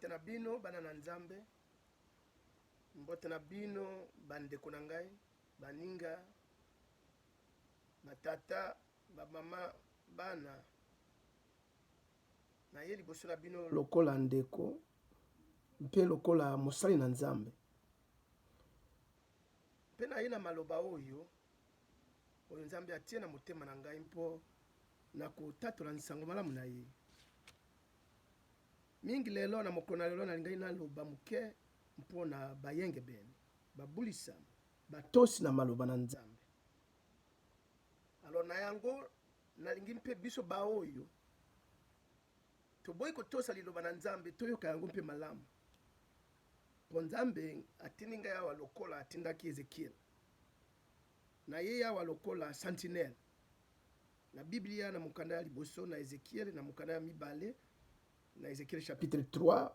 Mbote na bino bana na Nzambe, mbote na bino bandeko na ngai, baninga, batata, bamama, bana. Naye liboso na bino lokola ndeko mpe lokola mosali na Nzambe. Mpe naye na maloba oyo oyo Nzambe atie na motema na ngai mpo na kotatola nsango malamu na ye. Mingi lelo na mokolo na lelo nalingaki naloba moke mpo na bayengebene, babulisami, batosi na maloba na Nzambe. Alors na yango nalingi mpe biso baoyo toboyi kotosa liloba na Nzambe toyoka yango mpe malamu, mpo Nzambe atindi ngai awa lokola atindaki Ezekiel. Nayei awa lokola sentinelle. Na Biblia, na mokanda ya liboso na Ezekiel, na mokanda ya mibale na Ezekiel chapitre 3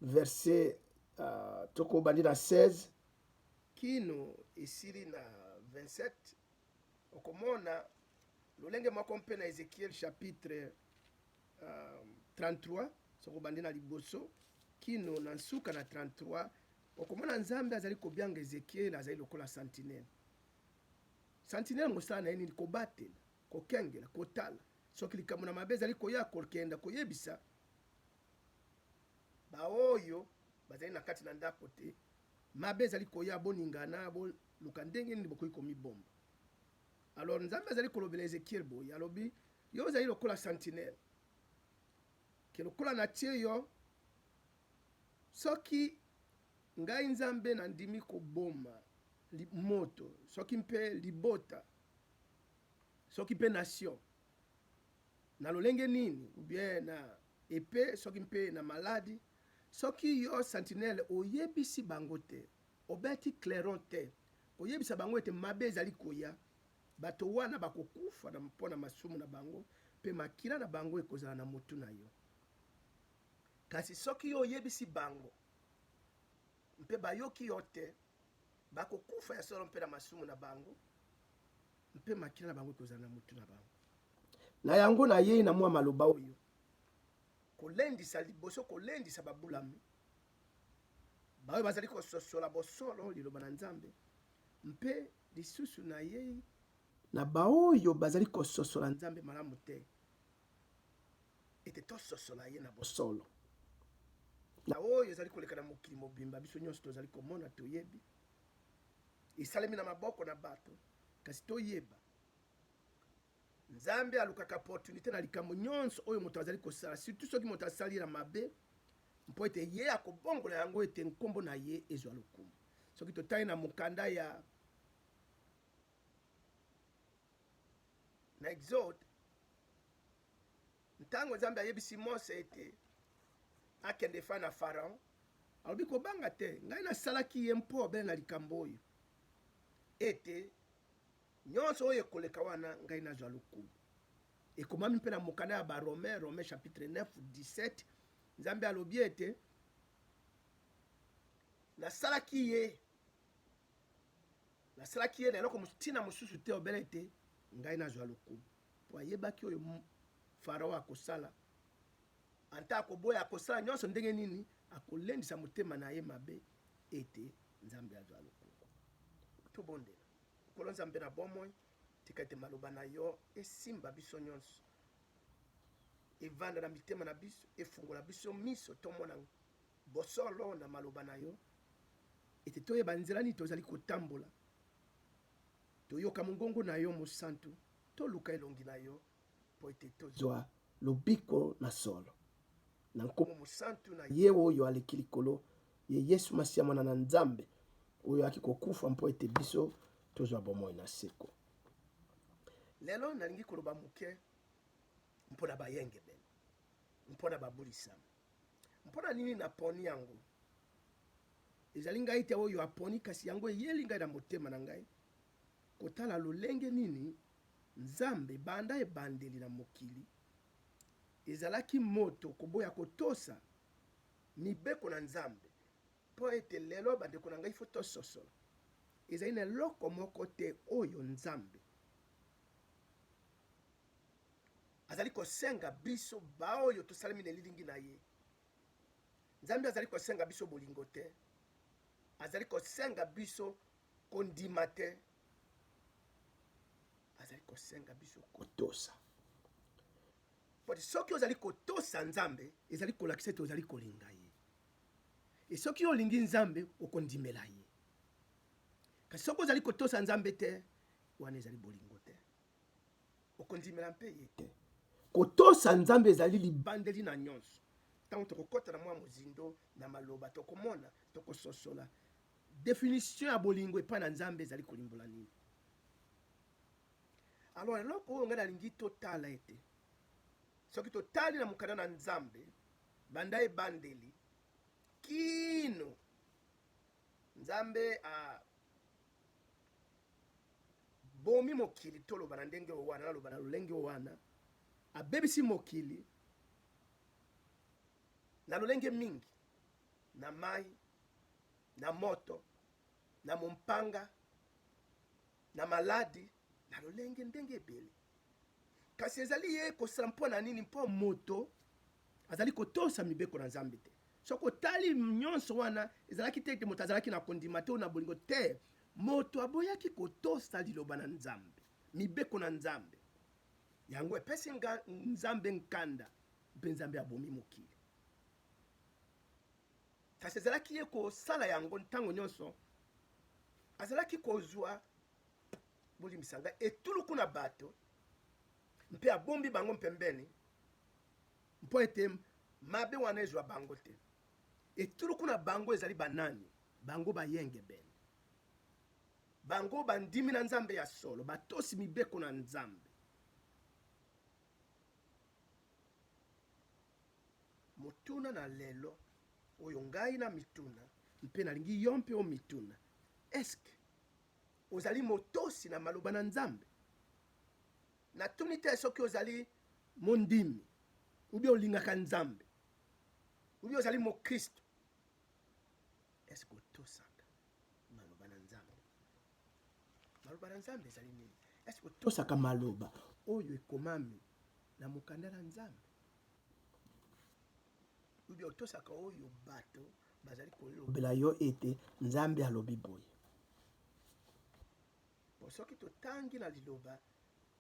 verset uh, tokobandi na 16 kino esili na 27, okomona lolenge moko mpe na Ezekiel chapitre uh, 33, soki obandi na liboso kino na nsuka na 33, okomona Nzambe azali kobianga Ezekiel, azali lokola sentinelle. Sentinelle mosala na ye nini? Kobatela, kokengela, kotala soki likambo na mabe ezali koya, kokenda koyebisa baoyo bazali na kati na ndako te mabe ezali koya, boningana, boluka ndenge nini bokoki komibomba. Alors Nzambe azali kolobela Ezekiel boye, alobi yo ozali lokola sentinelle, ke lokola natie yo, soki ngai Nzambe nandimi koboma moto, soki mpe libota, soki mpe nation, na lolenge nini, ou bien na epee, soki mpe na maladi, soki yo sentinelle oyebisi bango te, obeti clairon te, koyebisa bango ete mabe ezali koya, bato wana bakokufa mpo na masumu na bango, mpe makila na bango ekozala na motu na yo. Kasi soki yo oyebisi bango, mpe bayoki yo te, bakokufa ya solo mpe na masumu na bango, mpe makila na bango ekozala na motu na bango. Na yango nayei na mwa maloba oyo kolendisa liboso, kolendisa babulami baoyo bazali kososola bosolo liloba na Nzambe, mpe lisusu nayei na baoyo bazali kososola Nzambe malamu te, ete tososola ye na bosolo. Na oyo ezali koleka na mokili mobimba, biso nyonso tozali komona, toyebi esalemi na maboko na bato, kasi toyeba Nzambe alukaka opportunité na likambo nyonso oyo moto azali kosala, surtout soki moto asali na mabe, mpo ete ye akobongola yango ete nkombo na ye ezwa lokumu. Soki totali na mokanda ya na Exode, ntango Nzambe ayebisi Mose ete akende epai na Pharaon, alobi kobanga te, ngai nasalaki ye mpo obele na likambo oyo ete nyonso oyo ekoleka wana ngai nazwa lokumu. Ekomami mpe na mokanda ya Baromain, Romain chapitre 9 17, Nzambe alobi ete nasalaki ye nasalaki ye na eloko ntina mosusu te obele ete ngai nazwa lokumu, mpo ayebaki oyo Farao akosala, ata akoboya akosala nyonso ndenge nini, akolendisa motema na ye mabe ete Nzambe azwa lokumu. Tobondela. Nkolo Nzambe na bomoi, tika ete maloba na yo esimba biso nyonso, evanda na mitema na biso, efungola biso miso tomona bosolo na maloba na yo, ete toyeba nzela nini tozali kotambola, toyoka mongongo na yo mosantu, toluka elongi na yo mpo ete tozwa lobiko na solo. Na nkombo mosantu na ye oyo aleki likolo, ye Yesu Masiya Mwana na Nzambe, oyo ayaki kokufa mpo ete biso tozwa bomoi na seko. Lelo nalingi koloba moke mpo na bayengebene, mpo na babulisami. Mpo na nini naponi yango? Ezali ngai te oyo aponi, kasi yango eyeli ngai na motema na ngai, kotala lolenge nini Nzambe, banda ebandeli na mokili, ezalaki moto koboya kotosa mibeko na Nzambe. Mpo ete lelo, bandeko na ngai, fo tososola, ezali na eloko moko te oyo Nzambe azali kosenga biso baoyo tosalemi na elilingi na ye. Nzambe azali kosenga biso bolingo te, azali kosenga biso kondima te, azali kosenga biso kotosa. Po soki ozali kotosa Nzambe, ezali kolakisa ete ozali kolinga ye. E soki olingi Nzambe, okondimela ye. Kasi soki ozali kotosa Nzambe te, wana ezali bolingo te. Okondimela mpe ye te. Kotosa Nzambe ezali libandeli na nyonso. Ntango tokokɔta na mwa mozindo na maloba, tokomona, tokososola definition ya bolingo epai na Nzambe ezali kolimbola nini. Alors eloko oyo ngai nalingi totala ete soki totali na mokanda na Nzambe banda ebandeli kino Nzambe a bomi mokili, toloba na ndenge oyo wana, naloba na lolenge oyo wana, abebisi mokili na lolenge mingi, na mai, na moto, na mompanga, na maladi, na lolenge ndenge ebele. Kasi ezali ye kosala mpo na nini? Mpo moto azali kotosa mibeko na Nzambe te. Soki otali nyonso wana, ezalaki te ete moto azalaki na kondima te na bolingo te. Moto aboyaki kotosa liloba na Nzambe, mibeko na Nzambe. Yango epesi Nzambe nkanda, mpe Nzambe abomi mokili. Kasi ezalaki ye kosala yango ntango nyonso, azalaki kozwa, bolimbisa ngai, etuluku na bato mpe abombi bango mpembeni mpo ete mabe wana ezwa bango te. Etuluku na bango ezali banani? Bango bayengebene, bango bandimi na Nzambe ya solo, batosi mibeko na Nzambe. Motuna na lelo oyo ngai na mituna mpe nalingi yo mpe omituna, eske ozali motosi na maloba na Nzambe? Natuni te soki ozali mondimi ubi olingaka Nzambe ubi ozali mokristo, eske otosaka maloba na Nzambe? Maloba na Nzambe ezali nini? Eske otosaka maloba oyo ekomami na mokanda na Nzambe? Ubi otosaka oyo bato bazali kolobela yo ete Nzambe alobi boye? Po soki totangi na liloba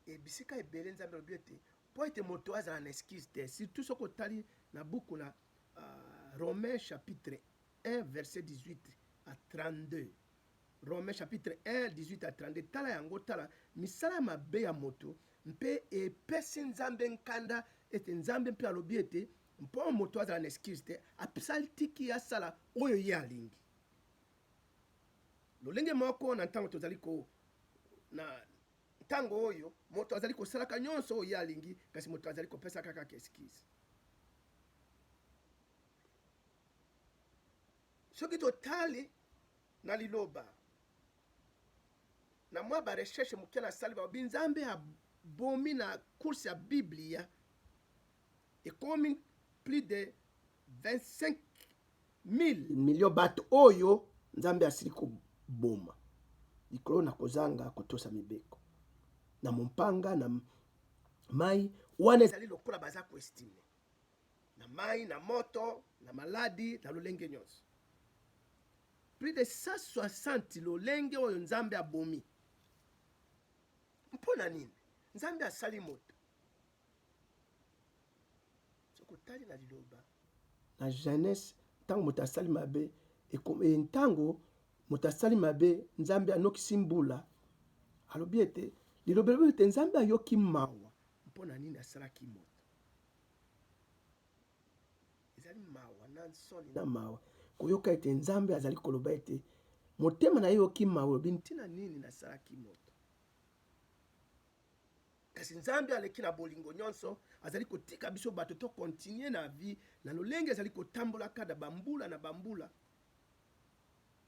e bisika ebele Nzambe alobi ete mpo ete moto azala na excuse te, surtout soki otali na buku na Romains chapitre 1 verset 18 à 32. Romains chapitre 1 18 à 32, tala yango, tala misala ya mabe ya moto mpe epesi Nzambe nkanda, ete Nzambe mpe alobi ete mpo moto azala na excuse te, asali tiki asala oyo ye alingi. Lolenge moko na ntango tozali ko na ntango oyo moto azali kosalaka nyonso oyo ye alingi, kasi moto azali kopesaka kaka excuse. Soki totali na liloba na mwa ba recherche moke nasali, balobi Nzambe abomi na course ya Biblia ekomi plus de 25 000 millions bato oyo Nzambe asili koboma likolo na kozanga kotosa mibeko na mompanga na mai wana ezali lokola baza koestime na mai na moto na maladi na lolenge nyonso, plus de 160 lolenge oyo Nzambe abomi. Mpo na nini Nzambe asali moto? Soki otali na liloba na Genèse, ntango moto asali mabe, ntango moto asali mabe, Nzambe anokisi mbula, alobi ete liloba elobi ete Nzambe ayoki mawa. Mpo na nini asalaki moto? Ezali mawa na nsoni na mawa koyoka ete Nzambe azali koloba ete motema na ye eyoki mawa, elobi ntina nini nasalaki moto. Kasi Nzambe aleki na bolingo nyonso, azali kotika biso bato to continue na vie na lolenge ezali kotambolaka na bambula na bambula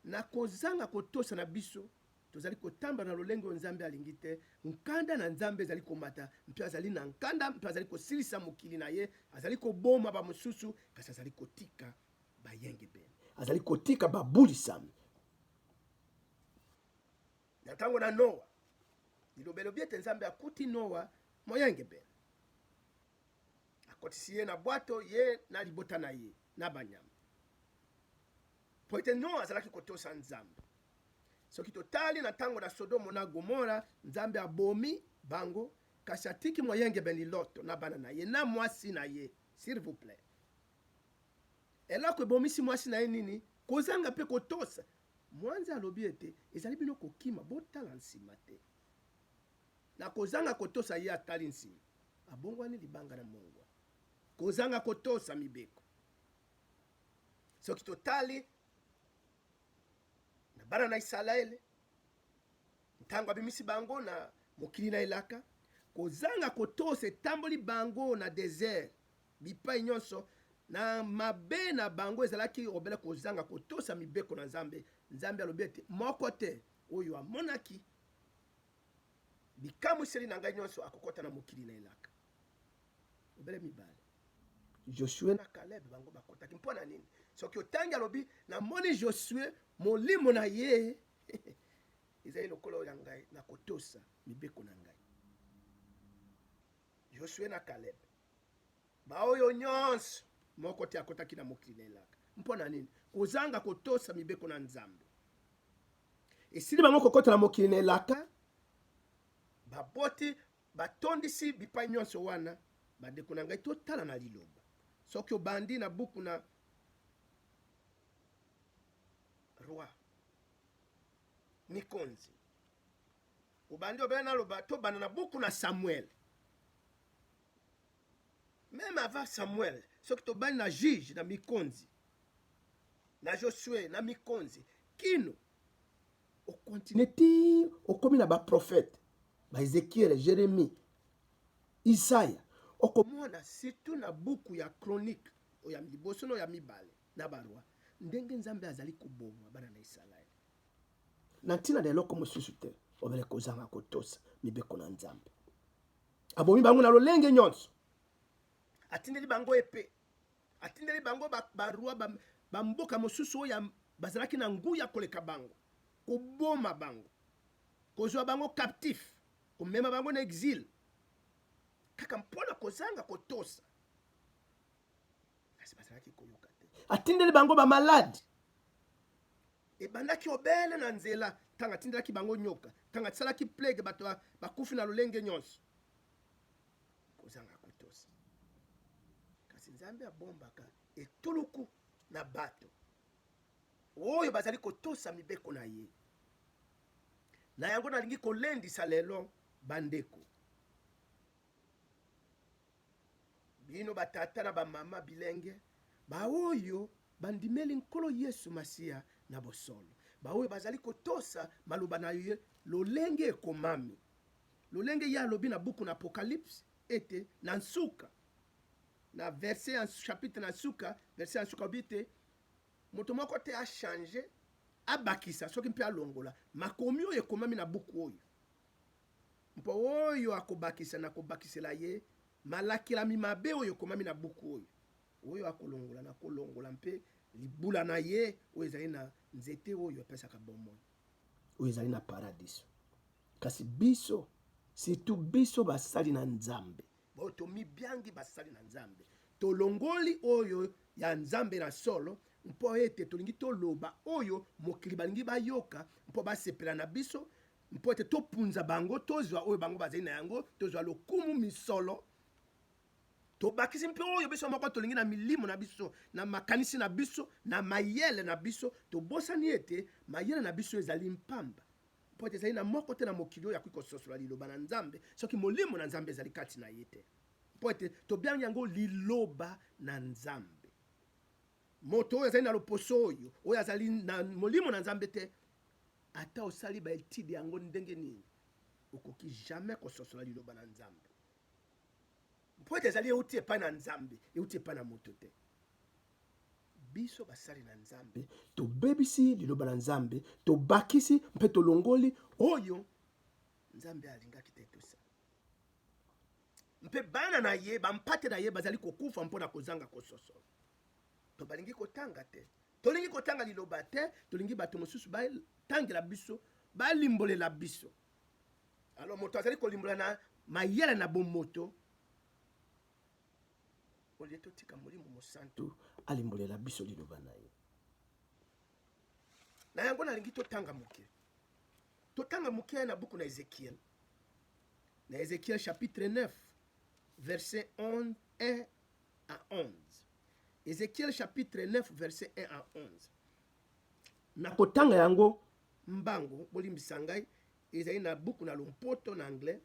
na kozanga kotosa na biso. Tozali kotambola na lolenge oyo Nzambe alingi te. Nkanda na Nzambe ezali komata, mpe azali na nkanda, mpe azali kosilisa mokili na ye, azali koboma bamosusu, kasi azali kotika bayengebene, azali kotika babulisami. Na ntango na Noa, liloba elobi ete Nzambe akuti Noa moyengebene, akotisi ye na bwato, ye na libota na ye na banyama. Mpo ete Noa azalaki kotosa Nzambe. Soki totali na ntango na Sodomo na Gomora, Nzambe abomi bango, kasi atiki moyengebeni Loto na bana na ye na mwasi na ye. S'il vous plaît. Eloko ebomisi mwasi na ye nini? Kozanga mpe kotosa. Mwanze alobi ete ezali bino kokima, botala nsima te. Na kozanga kotosa ye atali nsima, abongwani libanga na mongwa. Kozanga kotosa mibeko. Soki totali na bana na Isalaele, ntango abimisi bango na mokili na elaka, kozanga kotosa etamboli bango na desert bipai nyonso na mabe na bango ezalaki obele kozanga kotosa mibeko na Nzambe. Nzambe alobi ete moko te oyo amonaki bikamwiseli na ngai nyonso akokota na mokili na elaka. Obele mibale, Josue na Caleb, bango bakotaki. Mpo na nini? Soki otangi, alobi namoni Josue, molimo na ye ezali lokola oyo ya ngai na kotosa mibeko na ngai. Josue na Caleb, baoyo nyonso moko te akotaki na mokili na elaka. Mpo na nini? Kozanga kotosa mibeko na Nzambe. Esili bango kokota na mokili na elaka, baboti batondisi bipai nyonso wana. Bandeko na ngai, totala na liloba. Soki obandi na buku na Roi Mikonzi, obandi obele naloba, tobanda na buku na Samuel, meme avant Samuel, soki tobandi na Juge, na Mikonzi, na Josue, na Mikonzi, kino okontinue ti okomi na baprofete ba Ezekiel, Jeremie, Isaya, okomona surtout na buku ya Chronique oyo ya liboso na oyo ya mibale na baroi, ndenge Nzambe azali koboma bana na Isalaele na ntina na eloko mosusu te obele kozanga kotosa mibeko na Nzambe. Abomi bango na lolenge nyonso, atindeli bango epe, atindeli bango baroi bamboka mosusu oyo bazalaki na nguya koleka bango, koboma bango, kozwa bango captif, komema bango na exil, kaka mpo na kozanga kotosa. Kasi bazalaki koyoka te. Atindeli bango bamaladi, ebandaki obele na nzela ntango atindelaki bango nyoka, ntango atisalaki plague, bato bakufi na lolenge nyonso, kozanga kotosa. Kasi Nzambe abombaka etuluku na bato oyo bazali kotosa mibeko na ye. Na yango nalingi kolendisa lelo bandeko, bino batata na bamama bilenge, baoyo bandimeli Nkolo Yesu Masiya na bosolo, baoyo bazali kotosa maloba na ye lolenge ekomami, lolenge ye alobi na buku na Apocalypse ete na nsuka, na verset ya chapitre na nsuka, verset ya nsuka, alobi ete moto moko te achange, abakisa soki mpe alongola makomi oyo ekomami na buku oyo, mpo oyo akobakisa, nakobakisela ye malakelami mabe oyo ekomami na buku oyo, oyo akolongola, nakolongola mpe libula na ye oyo ezali na nzete oyo epesaka bomoi, oyo ezali na paradiso. Kasi biso, surtout biso basali na Nzambe, baoyo tomibiangi basali na Nzambe, tolongoli oyo ya Nzambe na solo mpo ete tolingi toloba oyo mokili balingi bayoka mpo basepela na biso, mpo ete topunza bango, tozwa oyo bango bazali na yango, tozwa lokumu, misolo. Tobakisi mpe oyo biso moko tolingi na milimo na biso, na makanisi na biso, na mayele na biso. Tobosani ete mayele na biso ezali mpamba, mpo ete ezali na moko te na mokili oyo akoki kososola liloba na Nzambe soki Molimo na Nzambe ezali kati na ye te, mpo ete tobiangi yango liloba na Nzambe. Moto oyo azali na loposo oyo, oyo azali na Molimo na Nzambe te, ata osali ba etude yango ndenge nini, okoki jamais kososola liloba na Nzambe, mpo ete ezali euti epai na Nzambe, euti epai na moto te. Biso basali na Nzambe tobebisi liloba na Nzambe, tobakisi mpe tolongoli oyo Nzambe alingaki te tosala, mpe bana na ye, bampate na ye, bazali kokufa mpo na kozanga kososola. To balingi kotanga te, tolingi kotanga liloba te, tolingi bato mosusu batangela biso, balimbolela biso. Alors moto azali kolimbola na mayele na bomoto, olie totika Molimo Mosantu alimbolela biso liloba na ye. Na yango nalingi totanga moke. Totanga moke na buku na Ezekiel. Na Ezekiel chapitre 9 verset 1 à 11. Ezekiel chapitre 9 verset 1 à 11. Nakotanga yango mbango, bolimbisa ngai, ezali na buku na lompoto na anglais,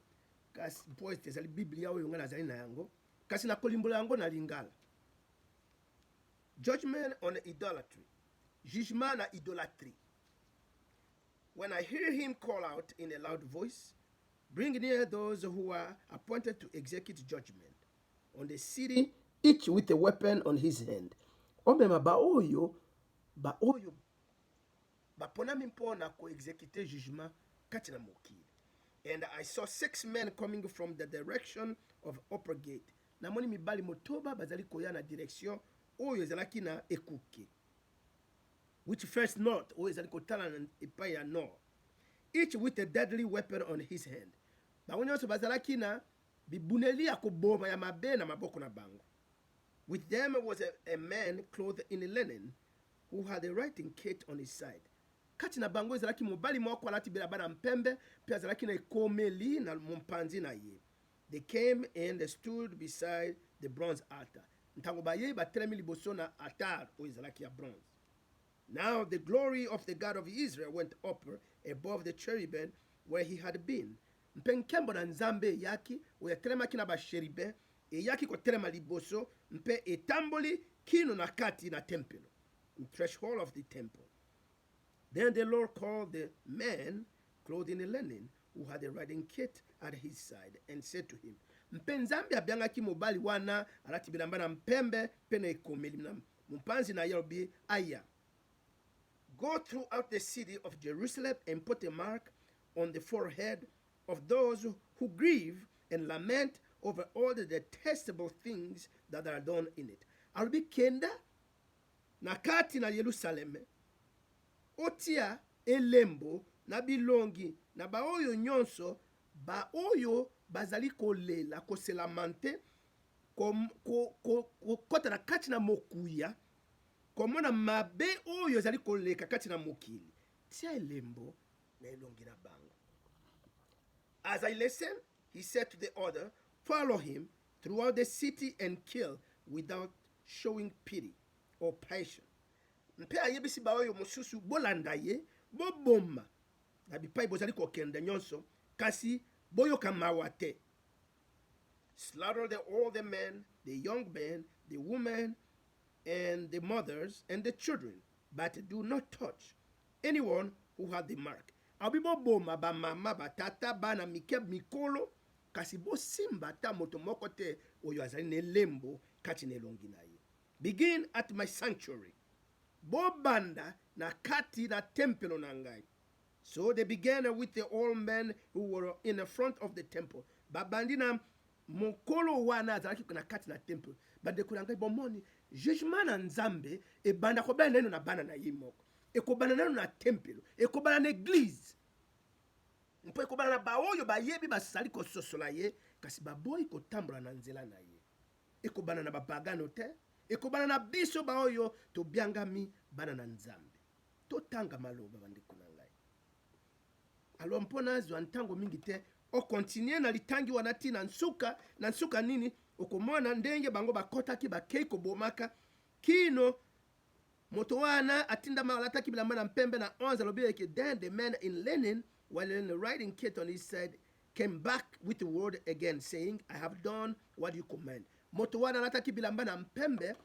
kasi mpo ete ezali Biblia oyo ngai nazali na yango, kasi nakolimbola yango na lingala. Judgment on idolatry. Jugement na idolatrie. When I hear him call out in a loud voice, bring near those who are appointed to execute judgment on the city, each with a weapon on his hand. Omema baoyo baoyo baponami mpo na koexecute jugement kati na mokili. And I saw six men coming from the direction of upper gate. Namoni mibali motoba bazali koya na direction oyo ezalaki na ekuke. Which face north, oyo ezali kotala na epai ya nord. Each with a deadly weapon on his hand. Bango nyonso bazalaki na bibuneli ya koboma ya mabe na maboko na bango. With them was a man clothed in linen who had a writing kit on his side. Kati na bango ezalaki mobali moko alati bilamba na mpembe mpe azalaki na ekomeli na mompanzi na ye. They came and stood beside the bronze altar. Ntango bayei batelemi liboso na altar oyo ezalaki ya bronze. Now the glory of the God of Israel went up above the cherubim where he had been. Mpe nkembo na Nzambe eyaki, oyo atelemaki na basheribe, eyaki kotelema liboso mpe etamboli kino na kati na tempelo, threshold of the temple. Then the Lord called the man clothed in linen who had a riding kit at his side and said to him, mpe Nzambe abiangaki mobali wana alati bilamba na mpembe mpe na ekomeli na mopanzi na ye, alobi aya, Go throughout the city of Jerusalem and put a mark on the forehead of those who grieve and lament over all the detestable things that are done in it. Alobi kenda na kati na Yelusaleme, otia elembo na bilongi na baoyo nyonso baoyo bazali kolela, koselamante, kokota na kati na mokuya, komona mabe oyo ezali koleka kati na mokili. Tia elembo na elongi na bango. As I listened, he said to the other, follow him throughout the city and kill without showing pity or passion. Mpe ayebisi baoyo mosusu, bolanda ye, boboma na bipai bozali kokende nyonso, kasi boyoka mawa te. Slaughter the all the men, the young men, the women, and the mothers, and the children, but do not touch anyone who had the mark. Alobi boboma bamama, batata, bana mike, mikolo, kasi bosimba ata moto moko te oyo azali na elembo kati na elongi na ye. Begin at my sanctuary. Bobanda na kati na tempelo na ngai. So they began with the old men who were in the front of the temple. Babandi na mokolo wana azalaki na kati na temple. Bandeko na ngai, bomoni jugement na Nzambe ebanda kobala nano na bana na ye moko, ekobanda nano na tempelo, ekobanda na eglise, mpo ekobanda na baoyo bayebi basali kososola ye, kasi baboyi kotambola na nzela na ye. Ekobanda na bapagano te, ekobanda na biso baoyo tobiangami bana na Nzambe. Totanga maloba, bandeko na ngai. Alors mpo nazwa ntango mingi te, okontinue na litangi wana ti na nsuka. Na nsuka nini okomona ndenge bango bakotaki bakei kobomaka kino moto wana atindama alataki bilamba na mpembe na 11 alobi eke, then the man in linen while in the riding kit on his side came back with the word again, saying, I have done what you command. Moto wana alataki bilamba na mpembe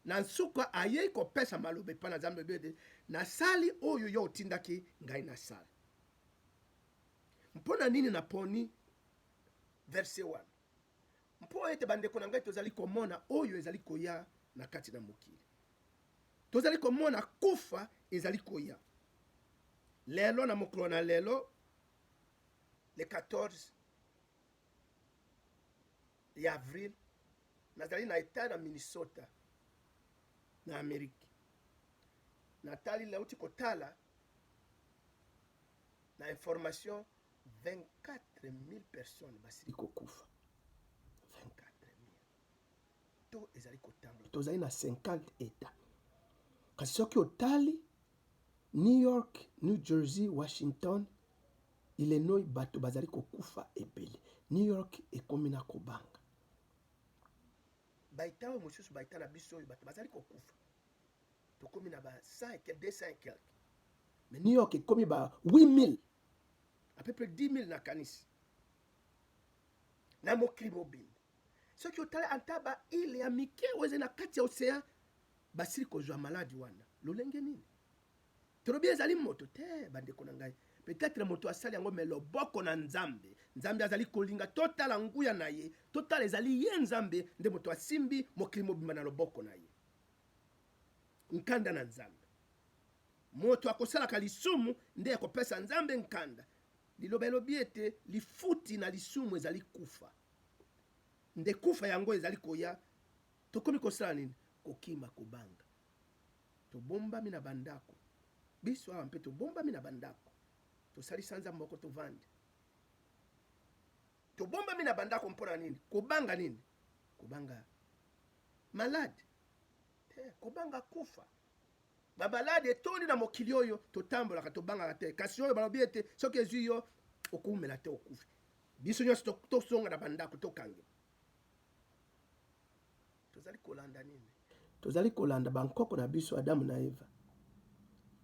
na nsuka ayei kopesa maloba epai na Nzambe, alobi ete nasali oyo yo otindaki ngai nasala. Mpo na nini naponi verse wana? Mpo ete bandeko na ngai, tozali komona oyo ezali koya na kati na mokili, tozali komona kufa ezali koya lelo na mokolo na lelo, le 14 ya avril. Nazali na etat na Minnesota na Amerike. Natali, nauti kotala na information, 24 000 personnes basili kokufa, 24 000. To ezali kotambola, tozali na 50 etat, kasi soki otali New York, New Jersey, Washington, Illinois, bato bazali kokufa ebele. New York ekomi na kobanga. Baita oyo mosusu, baita na biso oyo bato bazali kokufa. Tokomi na ba 100 et quelques, 200 et quelques. Mais New York ekomi ba 8000, à peu près 10 000 nakanisi. Na mokili mobimba. Soki otali ata ba ile ya mike oyo ezali na kati ya ocean, basili kozwa maladi wana. Lolenge nini? Tolobi ezali moto te, bandeko na ngai. Peut-être moto asali yango, mais loboko na Nzambe. Nzambe azali kolinga totala nguya na ye, totala ezali ye Nzambe nde moto asimbi mokili mobimba na loboko na ye. Nkanda na Nzambe. Moto akosalaka lisumu nde akopesa Nzambe nkanda. Liloba elobi ete lifuti na lisumu ezali kufa. Nde kufa yango ezali koya, tokomi kosala nini? Kokima, kobanga. Tobombami na bandako. Biso awa mpe tobombami na bandako. Tosali sanza moko tovandi. Tobombami na bandako mpo na nini? Kobanga nini? Kobanga malade te, kobanga kufa. Bamaladi etondi na mokili oyo totambolaka, tobangaka te. Kasi oyo balobi ete soki ezwi yo okoumela te, okufi. Biso nyonso tozonga na bandako, tokange. Tozali kolanda nini? Tozali kolanda bankoko na biso Adamu na Eva.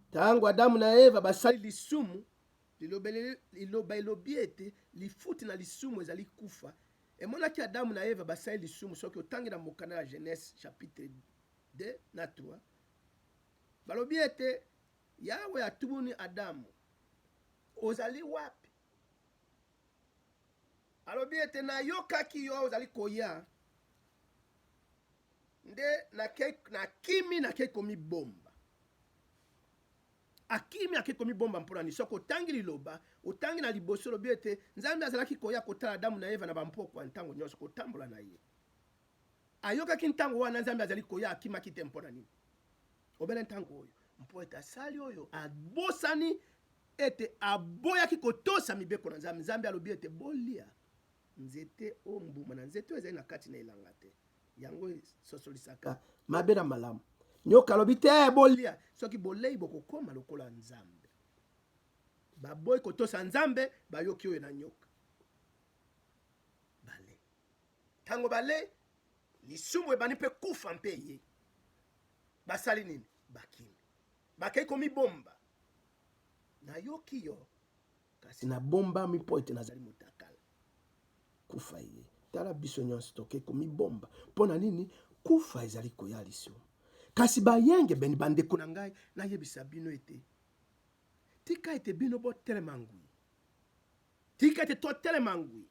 Ntango Adamu na Eva basali lisumu, liloba elobi ete lifuti na lisumu ezali kufa. Emonaki Adamu na Eva basali lisumu. Soki otangi na mokanda ya Genèse chapitre 2 na 3, balobi ete Yawe atuni Adamu, ozali wapi? Alobi ete nayokaki yo ozali koya, nde nakimi, nakei komibomba. Akimi, akei komibomba mpo na nini? Soki otangi liloba, otangi na liboso, olobi ete Nzambe azalaki koya kotala Adamu na Eva na bampokwa ntango nyonso, kotambola na ye. Ayokaki ntango wana Nzambe azali koya, akimaki te mpo na nini? Obele ntango oyo, mpo ete asali oyo abosani ete aboyaki kotosa mibeko na Nzambe. Nzambe alobi ete bolia nzete o mbuma na nzete oyo ezali na kati na elanga te, yango esosolisaka mabe na malamu. Nyoka alobi te, bolia, soki bolei bokokoma lokola Nzambe. Baboyi kotosa Nzambe, bayoki oyo na nyoka. Bale ntango bale lisumu ebandi mpe kufa mpe ye. Basali nini? Bakimi, bakei komibomba. Nayoki yo, kasi nabombami mpo ete nazali motakala. Kufa eye. Tala biso nyonso tokei komibomba mpo na nini? Kufa ezali koya lisumu. Kasi bayengebene, bandeko na ngai, nayebisa bino ete tika ete bino botelema ngwi, tika ete totelema ngwi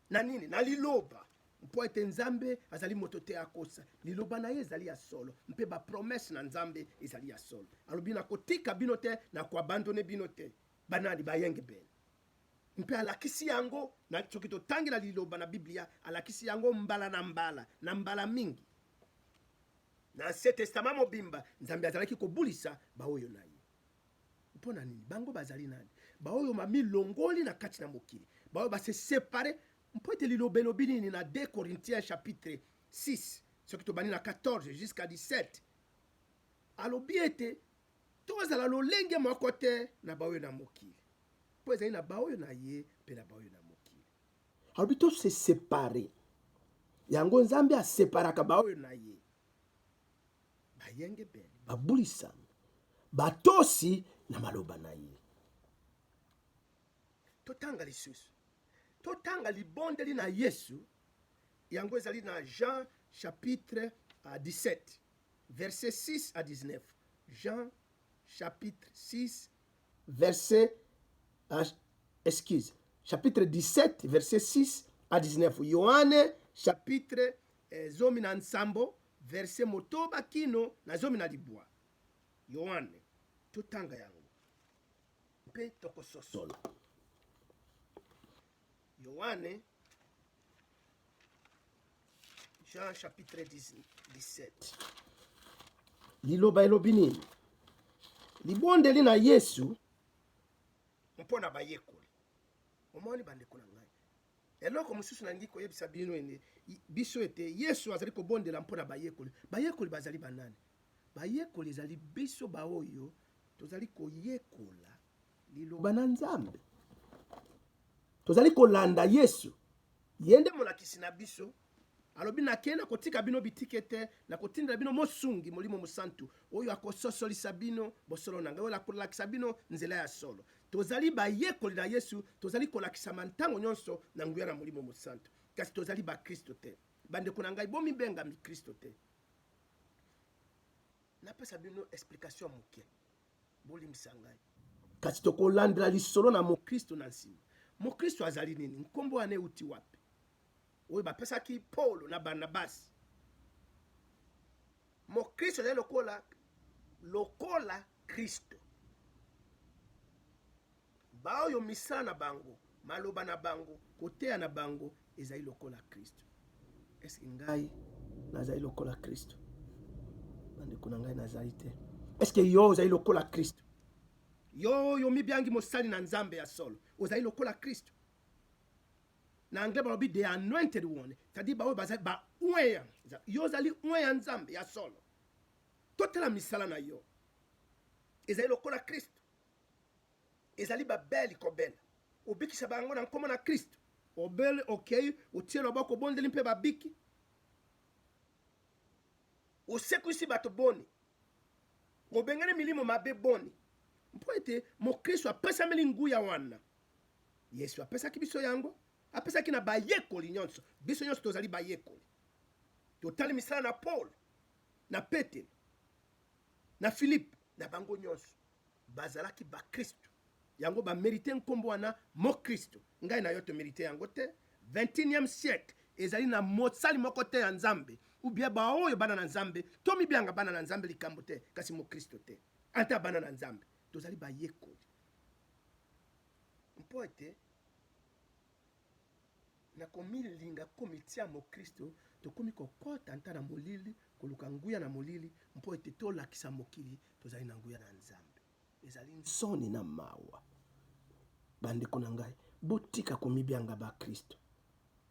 na nini? Na liloba, mpo ete Nzambe azali moto te akosa. Liloba na ye ezali ya solo, mpe bapromese na Nzambe ezali ya solo. Alobi, nakotika bino te, nakoabandone bino te. Banani? Bayengebene. Mpe alakisi yango na, soki totangi na liloba na Biblia, alakisi yango mbala na mbala, na mbala mingi. Na Ancien Testament mobimba, Nzambe azalaki kobulisa baoyo na ye. Mpo na nini? Bango bazali nani? Baoyo bamilongoli na kati na mokili, baoyo ba se separe. Mpo ete liloba elobi nini na 2 Corinthiens chapitre 6, soki tobandi na 14 jusqu'à 17, alobi ete tozala lolenge moko te na baoyo na mokili, mpo ezali na baoyo na ye mpe na baoyo na mokili. Alobi to se separe. Yango Nzambe aseparaka baoyo na ye, bayengebene, babulisami, batosi na maloba na ye. Totanga lisusu, totanga libondeli na Yesu, yango ezali na Jean chapitre 17 verset 6 à 19. Jean chapitre 6 verset excuse, chapitre 17 verset 6 à 19. Yohane chapitre 17 verset 6 kino na 19. Yohane, totanga yango mpe tokososola. Yohane, Jean chapitre 17. Liloba elobi nini? Libondeli na Yesu mpo na bayekoli. Omoni bandeko na ngai, eloko mosusu nalingi koyebisa bino ene biso ete Yesu azali kobondela mpo na bayekoli. Bayekoli bazali banani? Bayekoli ezali biso baoyo. Tozali koyekola liloba na Nzambe. Tozali kolanda Yesu. Ye nde molakisi na biso. Alobi, Nakei nakotika bino bitike te, nakotindela bino Mosungi, Molimo Mosantu, oyo akososolisa bino bosolo na ngai, oyo akolakisa bino nzela ya solo. Tozali bayekoli na Yesu, tozali kolakisama ntango nyonso na nguya na Molimo Mosantu. Kasi tozali bakristo te. Bandeko na ngai, bomibenga mikristo te. Napesa bino explication moke. Bolimbisa ngai. Kasi tokolandela lisolo na mokristo na nsima. Mokristo azali nini? Nkombo wana euti wapi? Oyo bapesaki Paulo na Barnabasi. Mokristo azali lokola lokola Kristo. Baoyo misala na bango, maloba na bango, koteya na bango ezali lokola Kristo. Eske ngai nazali lokola Kristo? Bandeko na ngai, nazali te. Eske yo ozali lokola Kristo? Yo oyo omibiangi mosali na Nzambe ya solo, ozali lokola Kristo? Na anglais balobi the anointed one, c'est-à-dire baoyo bazali ba oint ya yo, ozali oint ya Nzambe ya solo. Totala misala na yo, ezali lokola Kristo? Ezali babeli kobela, obikisa bango na nkombo na Kristo. Obeli, okei, otie loboko, obondeli mpe babiki. Osekwisi bato boni? Obengani milimo mabe boni? Mpo ete mokristo apesameli nguya wana. Yesu apesaki biso yango, apesaki na bayekoli nyonso. Biso nyonso tozali bayekoli. Totali misala na Paul, na Petelo, na Filipe, na bango nyonso bazalaki bakristo. Yango bamerite nkombo wana mokristo. Ngai na yo tomerite yango te. 21e siècle ezali na mosali moko te ya Nzambe ou bien baoyo bana na Nzambe, tomibianga bana na Nzambe likambo te, kasi mokristo te. Ata bana na Nzambe tozali bayekoli, mpo ete na komilinga komitia mokristo, tokomi kokota nta na molili, koluka nguya na molili mpo ete tolakisa mokili tozali na nguya na Nzambe. Ezali nsoni na mawa. Bandeko na ngai, botika komibianga bakristo,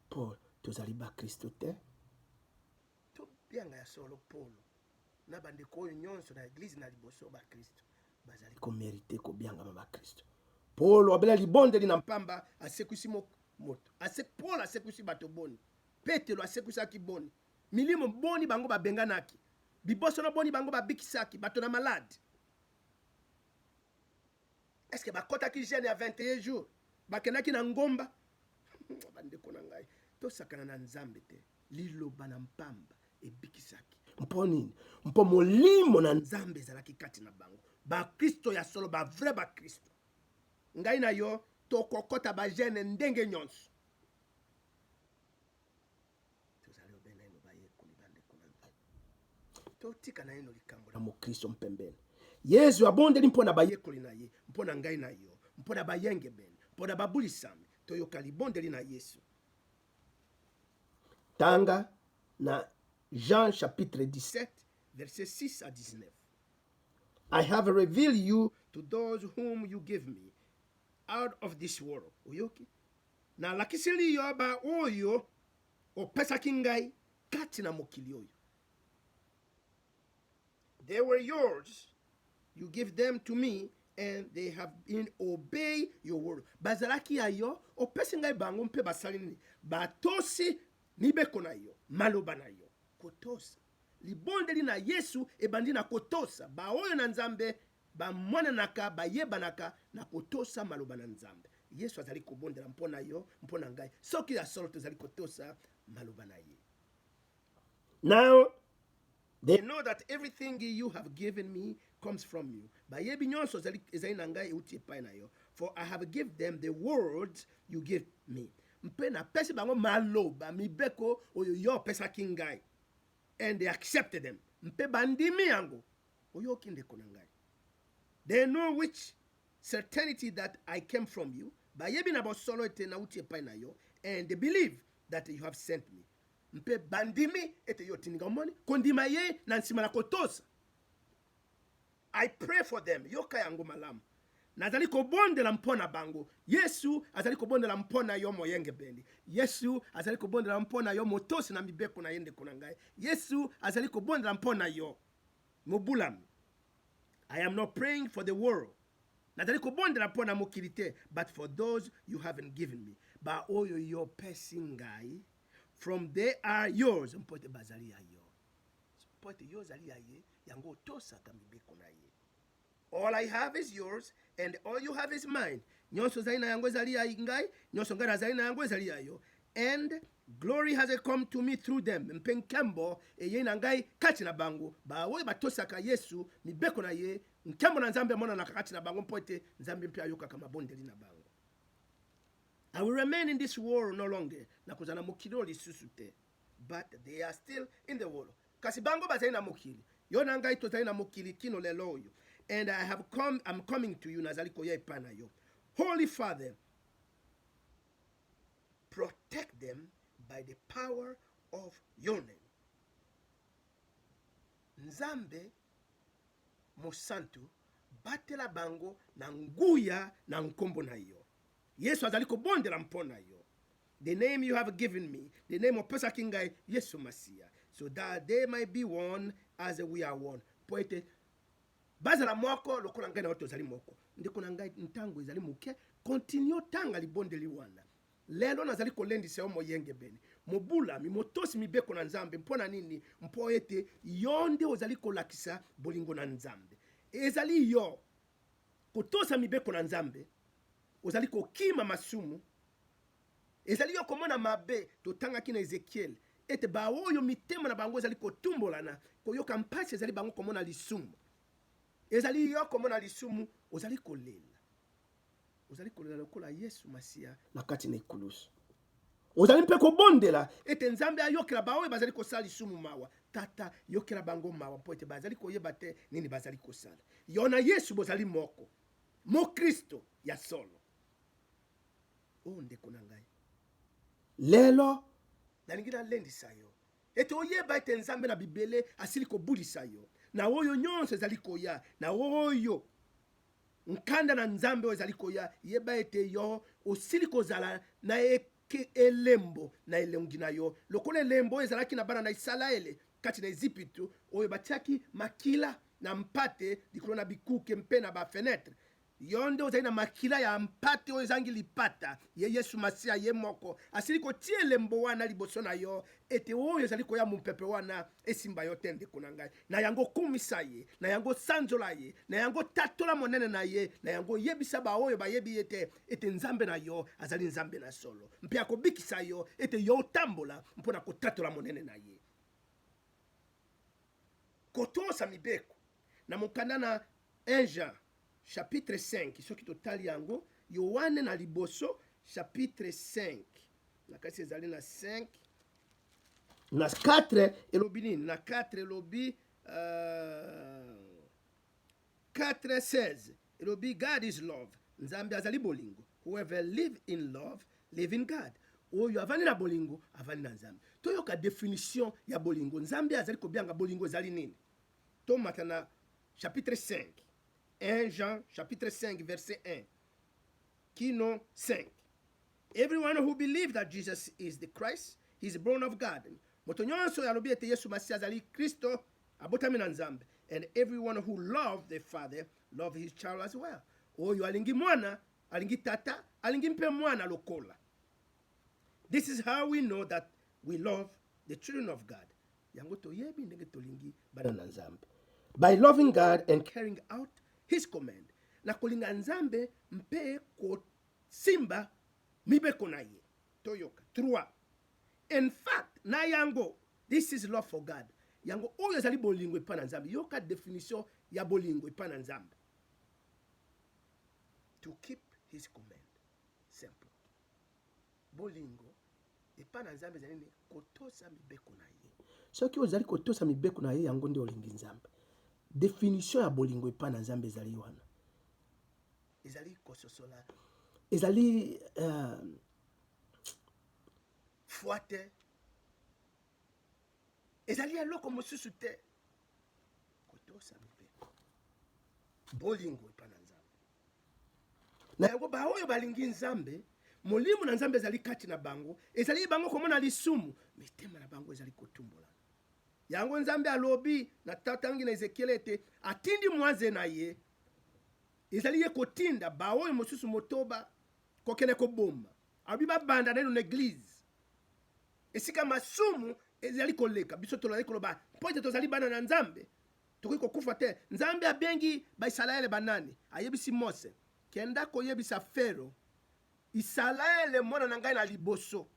mpo tozali bakristo te. Tobianga ya solo Polo na bandeko oyo nyonso na eglize na liboso bakristo bazali komerite kobiangama bakristo. Polo abela libondeli na mpamba, asekwisi moto. Ase, Polo asekwisi bato boni? Petelo asekwisaki boni? Milimo boni bango babenganaki? Bibosono boni bango babikisaki bato na malade? Est-ce que bakotaki jeûne ya 21 jours? Bakendaki na ngomba? Bandeko na ngai, tosakana na Nzambe te. Liloba na mpamba ebikisaki. Mpo nini? Mpo molimo na Nzambe ezalaki kati na bango. Bakristo ya solo, ba vrai bakristo. Ngai na yo tokokota ba jeûne ndenge nyonso. Tozali obe naino bayekoli, bandeko na ngai. Totika naino likambo na mokristo mpembeni. Yezu abondeli mpo na bayekoli na ye, mpo na ngai na yo, mpo na bayengebene, mpo na babulisami. Toyoka libondeli na Yesu. Tanga na Jean chapitre 17 verset 6 à 19. I have revealed you to those whom you give me out of this world. Oyoki? Nalakiseli yo ba oyo opesaki ngai kati na mokili oyo. They were yours, you give them to me and they have been obey your word. Bazalaki ya yo, opesi ngai bango mpe basali nini? Batosi mibeko na yo, maloba na yo. Kotosa. Libondeli na Yesu ebandi na kotosa. Baoyo na Nzambe bamonanaka, bayebanaka na kotosa maloba na Nzambe. Yesu azali kobondela mpo na yo, mpo na ngai, soki ya solo tozali kotosa maloba na ye. Now they know that everything you have given me comes from you. Bayebi nyonso ezali na ngai euti epai na yo. For I have given them the words you give me. Mpe napesi bango maloba, mibeko oyo yo opesaki ngai. And they accepted them. Mpe bandimi yango. Oyoki ndeko na ngai. They know which certainty that I came from you. Bayebi na bosolo ete nauti epai na yo. And they believe that you have sent me. Mpe bandimi ete yo otindi ngai. Omoni kondima ye na nsima na kotosa. I pray for them. Yoka yango malamu. Nazali kobondela mpo na bango. Yesu azali kobondela mpo na yo moyengebeni. Yesu azali kobondela mpo na yo motosi na mibeko na ye, ndeko na ngai. Yesu azali kobondela mpo na yo mobulami. I am not praying for the world. Nazali kobondela mpo na mokili te, but for those you haven't given me. Baoyo yo opesi ngai, from they are yours, mpo ete bazali ya yo. Mpo ete yo ozali ya ye, yango otosaka mibeko na ye. All I have is yours and all you have is mine. Nyonso ozali na yango ezali ya ngai, nyonso ngai nazali na yango ezali ya yo. And glory has come to me through them. Mpe nkembo eyei na ngai kati na bango. Baoyo batosaka Yesu, mibeko na ye, nkembo na Nzambe emonanaka kati na bango mpo ete Nzambe mpe ayokaka mabondeli na bango. I will remain in this world no longer. Nakozala na mokili oyo lisusu te. But they are still in the world. Kasi bango bazali na mokili. Yo na ngai tozali na mokili kino lelo oyo. And I have come, I'm coming to you. Nazali koya epai na yo. Holy Father, protect them by the power of your name. Nzambe mosantu, batela bango na nguya na nkombo na yo. Yesu azali kobondela mpo na yo. The name you have given me, the name opesaki ngai, Yesu Masiya, so that they might be one as we are one. Mpo ete bazala moko lokola ngai na yo tozali moko. Ndeko na ngai, ntango ezali moke, continue otanga libondeli wana. Lelo nazali kolendisa yo moyengebene, mobulami, motosi mibeko na Nzambe. Mpo na nini? Mpo ete yo nde ozali kolakisa bolingo na Nzambe. Ezali yo kotosa mibeko na Nzambe, ozali kokima masumu, ezali yo komona mabe. Totangaki na Ezekiel ete baoyo mitema na bango ezali kotumbolana, koyoka mpasi ezali bango komona lisumu. Ezali yo komona lisumu, ozali kolela. Ozali kolela lokola Yesu Masiya na kati na ekulusu. Ozali mpe kobondela ete Nzambe ayokela baoyo bazali kosala lisumu mawa. Tata, yokela bango mawa mpo ete bazali koyeba te nini bazali kosala. Yo na Yesu bozali moko, Mokristo ya solo. O ndeko na ngai, lelo nalingi nalendisa yo ete oyeba ete Nzambe na bibele asili kobulisa yo na oyo nyonso ezali koya, na oyo nkanda na Nzambe oyo ezali koya. Yeba ete yo osili kozala na elembo na elongi na yo, lokola elembo oyo ezalaki na bana na Isalaele kati na Ezipito, oyo batiaki makila na mpate likolo na bikuke mpe na bafenetre. Yo nde ozali na makila ya mpate oyo ezangi lipata, ye Yesu Masiya ye moko asili kotia elembo wana liboso na yo, ete oyo ezali koya mopepe wana esimba yo te, ndeko na ngai. Na yango kumisa ye, na yango sanzola ye, na yango tatola monene na ye, na yango yebisa baoyo bayebi ye te ete Nzambe na yo azali Nzambe na solo, mpe akobikisa yo ete yo otambola mpo na kotatola monene na ye. Kotosa mibeko. Na mokanda na 1 Jean chapitre 5, soki totali yango, Yoane na liboso chapitre 5, na kasi ezali na 5 na 4, elobi nini? Na 4 elobi 4 16 elobi God is love, Nzambe azali bolingo. Whoever live in love live in God. Oyo avandi na bolingo avandi na Nzambe. Toyoka definition ya bolingo. Nzambe azali kobianga bolingo ezali nini? Tomata na chapitre 5, 1 Jean chapitre 5 verset 1 kino 5. Everyone who believes that Jesus is the Christ, he is born of God. Moto nyonso oyo alobi ete Yesu Masiya azali Kristo abotami na Nzambe. And everyone who loves the Father loves his child as well. Oyo alingi mwana alingi tata, alingi mpe mwana lokola. This is how we know that we love the children of God. Yango toyebi ndenge tolingi bana na Nzambe. By loving God and carrying out his command. Na kolinga Nzambe mpe kosimba mibeko na ye. Toyoka. 3. In fact, na yango, this is love for God. Yango oyo ezali bolingo epai na Nzambe. Yoka definition ya bolingo epai na Nzambe. To keep his command. Simple. Bolingo epai na Nzambe ezali nde kotosa mibeko na ye. Soki ozali kotosa mibeko na ye, yango nde olingi Nzambe. Definition ya bolingo epai na Nzambe ezali wana. Ezali kososola, ezali foi te, ezali eloko mosusu te, kotosa mibeko, bolingo epai na Nzambe. Na yango baoyo balingi Nzambe, molimo na Nzambe ezali kati na bango, ezali bango komona lisumu, mitema na bango ezali kotumbolana. Yango Nzambe alobi na tatangi na Ezekiele ete atindi mwanze na ye, ezali ye kotinda baoyo mosusu motoba kokende koboma. Alobi babanda naino na eglize esika masumu ezali koleka. Biso tozali koloba mpo ete tozali bana na Nzambe, tokoki kokufa te. Nzambe abengi Baisalaele banani? Ayebisi Mose, kenda koyebisa Fero, Isalaele mwana na ngai na liboso,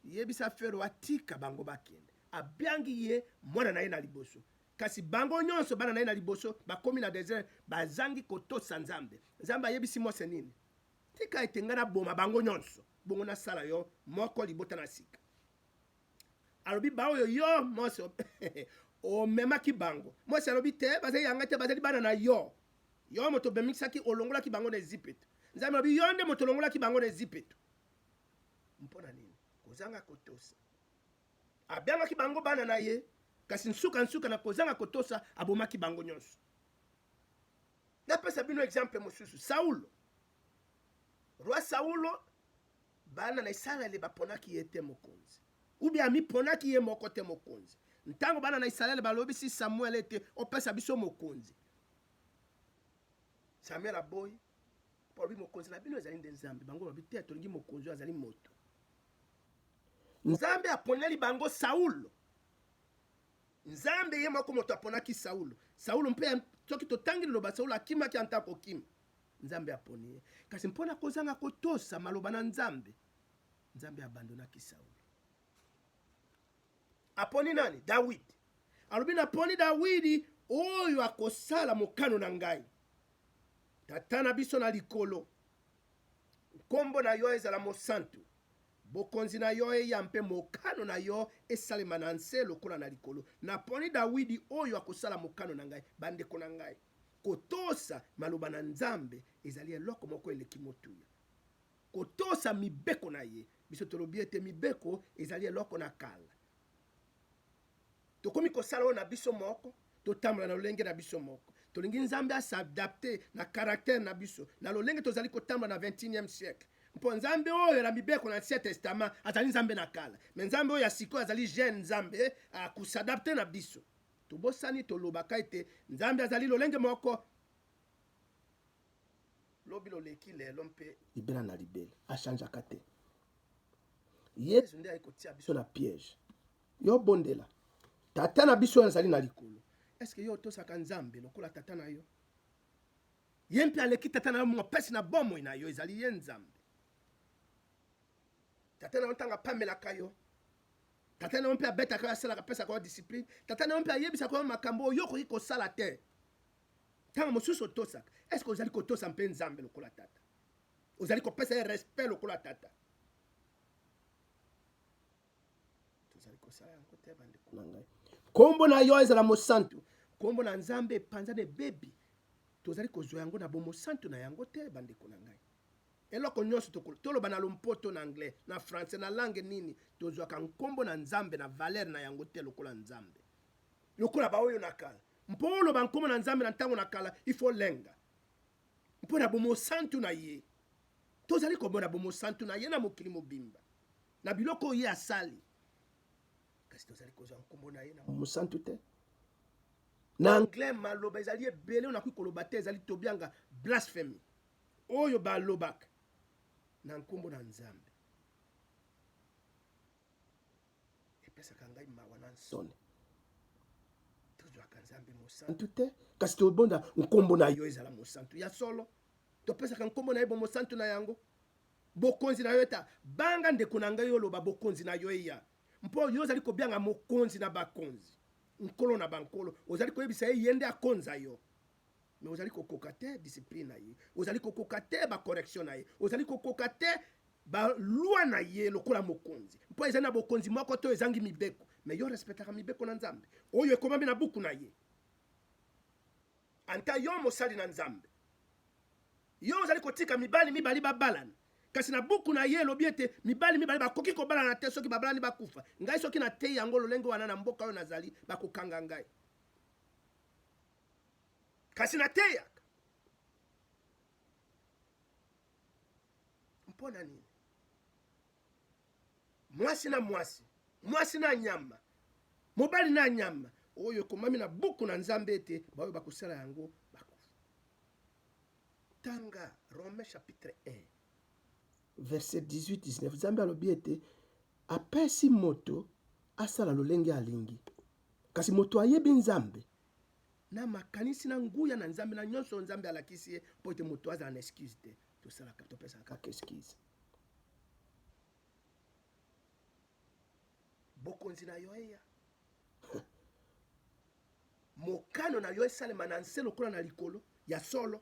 yebisa Fero atika bango bakende. Abiangi ye mwana na ye na liboso. Kasi bango nyonso bana na ye na liboso bakomi na desert, bazangi kotosa Nzambe. Nzambe ayebisi Mose nini? Tika ete ngai naboma bango nyonso, bongo nasala yo moko libota na sika. Alobi baoyo yo Mose omemaki bango. Mose alobi te, bazali yanga te, bazali bana na yo. Yo moto obemisaki, olongolaki bango na Ezipito. Nzambe alobi yo nde moto olongolaki bango na Ezipito. Mpo na nini? Kozanga kotosa. Abiangaki bango bana na ye, kasi nsuka nsuka na kozanga kotosa abomaki bango nyonso. Napesa bino exemple mosusu, Saulo. Roi Saulo, bana na Isalaele baponaki ye te mokonzi, ubi amiponaki ye moko te mokonzi. Ntango bana na Isalaele balobisi Samuel ete opesa biso mokonzi, Samuel aboyi mpo alobi mokonzi na bino ezali nde Nzambe. Bango balobi te, tolingi mokonzi oyo azali moto. Nzambe aponeli bango Saulo. Nzambe ye moko moto aponaki Saulo. Saulo mpe, soki totangi liloba Saulo akimaki anta kokima. Nzambe aponi ye. Kasi mpo na kozanga kotosa maloba na Nzambe, Nzambe abandonaki Saulo. Aponi nani? Dawidi. Alobi naponi Dawidi oyo akosala mokano na ngai. Tata na biso na likolo, nkombo na yo ezala mosantu, bokonzi na yo eya mpe mokano na yo esalema na nse lokola na likolo. Naponi Dawidi oyo akosala mokano na ngai. Bandeko na ngai, kotosa maloba na Nzambe ezali eloko moko eleki motuya. Kotosa mibeko na ye. Biso tolobi ete mibeko ezali eloko na kala. Tokomi kosala oyo na biso moko, totambola na lolenge na biso moko. Tolingi Nzambe as'adapte na caractère na biso, na lolenge tozali kotambola na 21e siècle. Mpo Nzambe oyo na mibeko na Ancien Testament azali Nzambe na kala, mais Nzambe oyo ya sikoyo azali jeune Nzambe akos'adapte na biso. Tobosani tolobaka ete Nzambe azali lolenge moko lobi loleki lelo mpe libela na libela, achangeaka te. Yesu nde aye kotia biso na piège. Yo bondela tata na biso oyo azali na likolo. Eske yo otosaka Nzambe lokola tata na yo? Ye mpe aleki tata na yo, mopesi na bomoi na yo ezali ye Nzambe. Tata na yo ntango apamelaka yo, tata na yo mpe abetaka yo, asalaka, apesaka yo discipline. Tata na yo mpe ayebisaka yo makambo oyo okoki kosala te. Ntango mosusu otosaka. Eske ozali kotosa mpe Nzambe lokola tata? Ozali kopesa ye respect lokola tata? Tozali kosala yango te, bandeko na ngai. Kombo na yo ezala mosantu. Kombo na Nzambe epanzana ebebi. Tozali kozwa yango na bomosantu na yango te, bandeko na ngai. Eloko nyonso toloba na lompoto, na anglais, na français, na langue nini, tozwaka nkombo na Nzambe na valeur na yango te lokola Nzambe. Lokola baoyo na kala. Mpo oloba nkombo na Nzambe na ntango na kala, il faut lenga. Mpo na bomosantu na ye. Tozali komona bomosantu na ye na mokili mobimba, na biloko oyo ye asali, kasi tozali kozwa nkombo na ye na mosantu te. Na anglais maloba ezali ebele oyo nakoki koloba te, ezali tobianga blasphemy oyo balobaka na nkombo na Nzambe. Epesaka ngai mawa na nsoni. Tozwaka Nzambe mosantu te, kasi tobonda nkombo na yo ezala mosantu. Ya solo, topesaka nkombo na ye bomosantu na yango. Bokonzi na yo eta banga ndeko na ngai oloba bokonzi na yo eya, mpo yo ozali kobianga mokonzi na bakonzi, nkolo na bankolo. Ozali koyebisa ye ye nde akonza yo, me ozali kokoka te discipline na ye, ozali kokoka te bacorrection na ye, ozali kokoka te balwa na ye lokola mokonzi, mpo ezali na bokonzi moko to ezangi mibeko. Me yo respectaka mibeko na Nzambe oyo ekomami na buku na ye. Anta yo mosali na Nzambe, yo ozali kotika mibali mibali babalana, kasi na buku na ye elobi ete mibali mibali bakoki kobalana te, soki babalani bakufa. Ngai soki nateyi yango lolenge wana na mboka oyo nazali, bakokanga ngai. Kasi nateyaka mpo na nini? Mwasi na mwasi, mwasi na nyama, mobali na nyama. Oyo ekomami na buku na Nzambe ete baoyo bakosala yango bakufa. Tanga Romains chapitre 1 verset 18 19. Nzambe alobi ete apesi moto asala lolenge alingi, kasi moto ayebi Nzambe na makanisi na nguya na Nzambe na nyonso Nzambe alakisi ye, mpo ete moto azala na excuse te. Tosalaka, topesaka kaka excuse. Bokonzi na yo eya, mokano na yo esalema na nse lokola na likolo. Ya solo,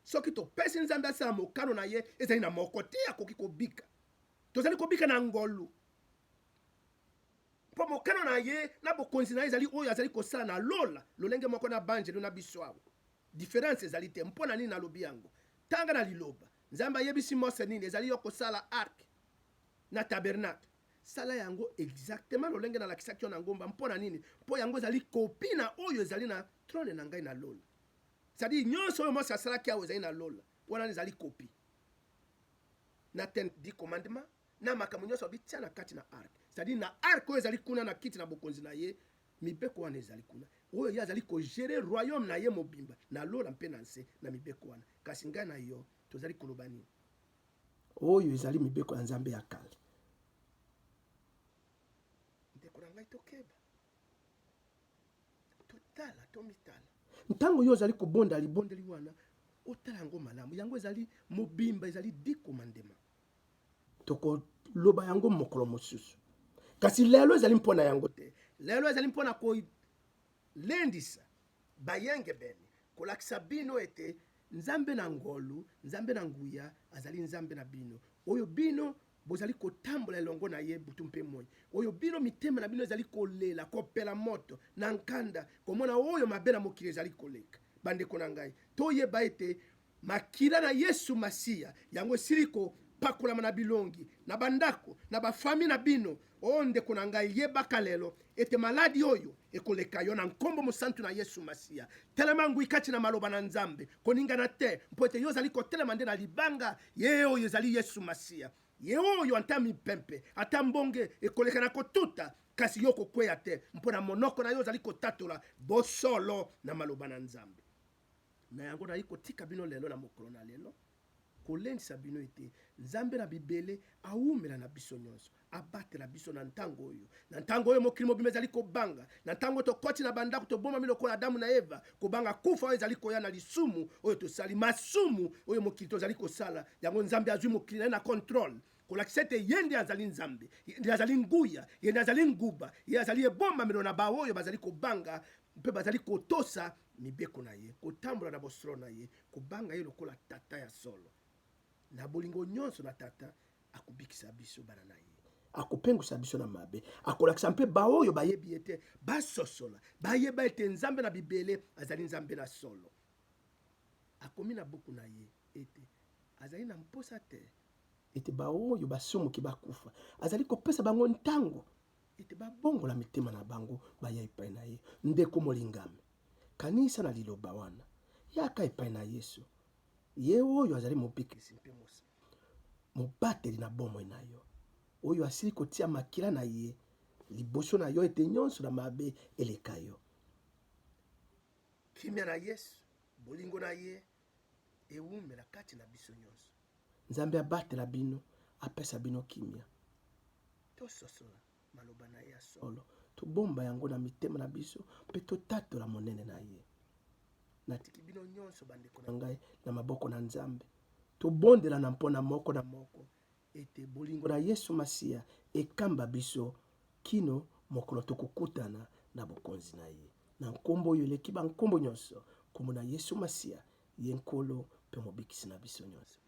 soki topesi Nzambe asala mokano na ye, ezali na moko te akoki kobika. Tozali kobika na ngolu, mpo mokano na ye na bokonzi na ye ezali oyo azali kosala na lola, lolenge moko na banjelu na biso awa. Difference ezali te. Mpo na nini nalobi yango? Tanga na liloba. Nzambe ayebisi Mose nini? Ezali yo kosala arc na tabernacle. Sala yango exactement lolenge nalakisaki yo na ngomba. Mpo na nini? Mpo yango ezali kopi na oyo ezali na trone na ngai na lola. C'est-à-dire nyonso oyo Mose asalaki awa ezali na lola. Wana ezali kopi. Na ten dix commandements, na makambo nyonso abitia na kati na arc. C'est-à-dire na arc oyo ezali kuna na kiti na bokonzi na ye, mibeko wana ezali kuna. Oyo ye azali kogere royaume na ye mobimba na lola mpe na nse na mibeko wana. Kasi ngai na yo tozali koloba nini? Oyo ezali mibeko ya Nzambe ya kala. Ndeko na ngai, tokeba, totala, tomitala. Ntango yo ozali kobonda libondeli wana, otala yango malamu. Yango ezali mobimba, ezali dix commandements. Tokoloba yango mokolo mosusu, kasi lelo ezali mpo na yango te. Lelo ezali mpo na kolendisa bayengebene, kolakisa bino ete Nzambe na ngolu, Nzambe na nguya azali Nzambe na bino, oyo bino bozali kotambola elongo na ye butu mpe moi, oyo bino mitema na bino ezali kolela, kopela moto na nkanda, komona oyo mabe na mokili ezali koleka. Bandeko na ngai, toyeba ete makila na Yesu Masiya yango esili kopakolama na bilongi, na bandako, na bafami na bino. O ndeko na ngai, yebaka lelo ete maladi oyo ekoleka yo na nkombo mosantu na Yesu Masiya. Telema ngwi kati na maloba na Nzambe, koningana te, mpo ete yo ozali kotelema nde na libanga, ye oyo ezali Yesu Masiya. Ye oyo ata mimpempe, ata mbonge ekoleka na kotuta, kasi yo okokweya te, mpo na monoko na yo ozali kotatola bosolo na maloba na Nzambe. Na yango nayi kotika bino lelo na mokolo na lelo, kolendisa bino ete Nzambe na bibele awumela na biso nyonso, abatela biso na ntango oyo, na ntango oyo mokili mobimba ezali kobanga, na ntango tokoti na bandako tobomami lokola Adamu na Eva, kobanga kufa oyo ezali koya na lisumu oyo tosali, masumu oyo mokili tozali kosala yango. Nzambe azwi mokili na ye na controle, kolakisa ete ye nde azali Nzambe, ye nde azali nguya, ye nde azali nguba, ye azali ebombamelo na baoyo bazali kobanga mpe bazali kotosa mibeko na ye, kotambola na bosolo na ye, kobanga ye lokola tata ya solo. Na bolingo nyonso na tata akobikisa biso bana na ye, akopengwisa biso na mabe, akolakisa mpe baoyo bayebi ye te basosola, bayeba ete Nzambe na bibele azali Nzambe na solo. Akomi na buku na ye ete azali na mposa te ete baoyo basumuki bakufa, azali kopesa bango ntango ete babongola mitema na bango baya epai na ye. Ndeko molingami, kanisa na liloba wana, yaka epai na Yesu, ye oyo azali mobikisi mpe mobateli na bomoi na yo, oyo asili kotia makila na ye liboso na yo ete nyonso na mabe eleka yo. Kimia na Yesu, bolingo na ye ewumela kati na biso nyonso. Nzambe abatela bino, apesa bino kimia. Tososola maloba na ye ya solo, tobomba yango na mitema na biso mpe totatola monene na ye. Natiki bino nyonso bandeko na ngai na maboko na Nzambe. Tobondelana mpo na moko na moko ete bolingo na Yesu Masiya ekamba biso kino mokolo tokokutana na bokonzi na ye. Na nkombo oyo eleki bankombo nyonso, nkombo na Yesu Masiya, ye Nkolo mpe Mobikisi na biso nyonso.